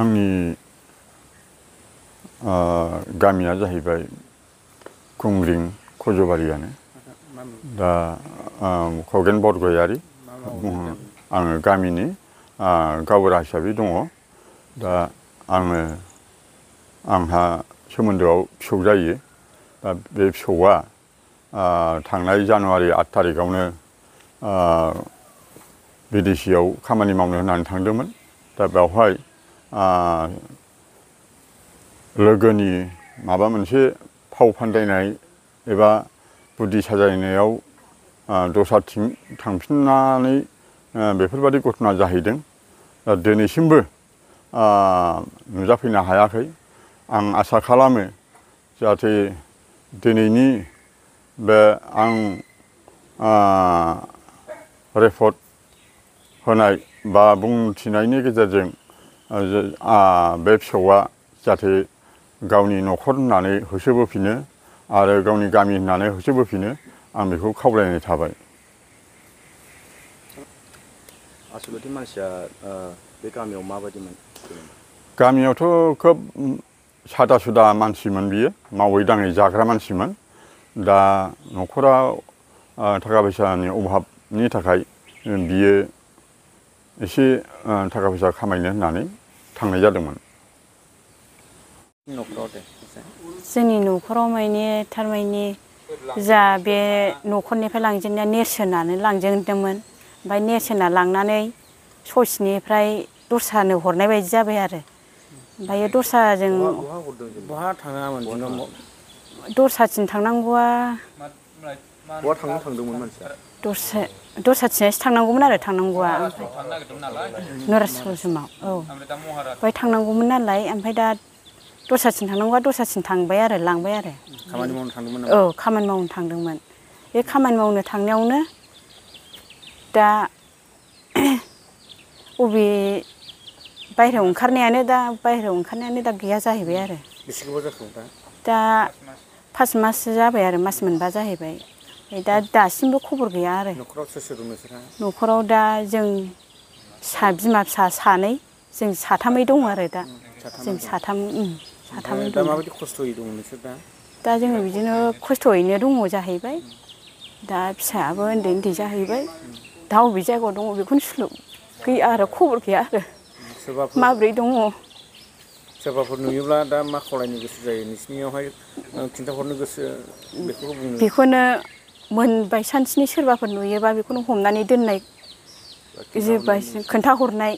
आंनि गामिया जाहैबाय कुंग्रिं खजबारियानो दा खगेन बरगयारी आङो गामिनि गावबुरा हिसाबै दङ दा आंहा सोमोन्दोआव फिसौ जायो दा बे फिसौआ थांनाय जानुवारि 8 थारिखआवनो बिदेशियाव खामानि मावनो होननानै थांदोंमोन दा बेवहाय लोगोनि माबा मोनसे फाव फान्दायनाय एबा बुद्धि साजायनायाव दस्राथिं थांफिननानै बेफोरबादि घटना जाहैदों दा दिनैसिमबो नुजाफैनो हायाखै आं आसा खालामो जाहाथे दिनैनि बे आं रिपर्ट होनाय बा बुंथिनायनि गेजेरजों बे फिसौआ जाहाथे गावनि न'खर होननानै होसोबोफिनो आरो गावनि गामि होननानै होसोबोफिनो आं बेखौ खावलायनाय थाबाय। आसलथे मानसिया बे गामियाव माबायदिमोन? गामियावथ' खोब सादा सुदा मानसिमोन बियो मावै दाङै जाग्रा मानसिमोन दा न'खराव थाखा फैसानि अभाबनि थाखाय बियो एसे थाखा फैसा खामायनो होननानै थांनाय जादोंमोन। जोंनि न'खराव माने थारमाने जा बे न'खरनिफ्राय लांजेननाया नेरसोनानो लांजेनदोंमोन ओमफ्राय नेरसोना लांनानै ससेनिफ्राय दस्रानो हरनाय बायदि जाबाय आरो ओमफ्राय दस्राजों बहा थाङामोन दस्राथिं थांनांगौआ बहा थांदोंमोन मानसिया दस्राथिंसो थांनांगौमोन आरो थांनांगौआ नरास'लसिमाव औ बेहाय थांनांगौमोन नालाय ओमफ्राय दा दस्राथिं थांनांगौआ दस्राथिं थांबाय आरो लांबाय आरो खामानि मावनो थांदोंमोन औ खामानि मावनो थांदोंमोन बे खामानि मावनो थांनायावनो दा बबे बायहेरायाव ओंखारनायानो दा गैया जाहैबाय आरो बेसे गोबाव जाखो दा 5 माससो जाबाय आरो मास मोनबा जाहैबाय दा दासिमबो खबर गैया आरो न'खराव सोर दं नोंसोरहा? न'खराव दा जों बिमा फिसा सानै जों साथामै दं आरो दा जों साथामै दा दं माबायदि खस्थ'यै दं नोंसोर दा जोङो बिदिनो खस्थ'यैनो दङ जाहैबाय दा फिसायाबो उन्दै जाहैबाय दा बबे जायगायाव दङ बेखौनो सुलुग गैया आरो खबर गैया आरो माब्रै दङ सोरबाफोर नुयोब्ला दा मा खावलायनो गोसो जायो नोंसिनियावहाय खिन्थाहरनो गोसो बेखौनो बायसान्सनि सोरबाफोर नुयोबा बेखौनो हमनानै दोननाय खोन्थाहरनाय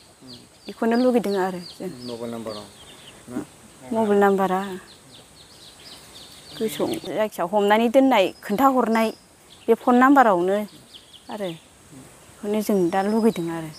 बेखौनो लुगैदों आरो जों मबाइल नाम्बारा गोसोआव जायखिया हमनानै दोननाय खोन्थाहरनाय बे फन नाम्बारावनो आरो बेखौनो जों दा लुगैदों आरो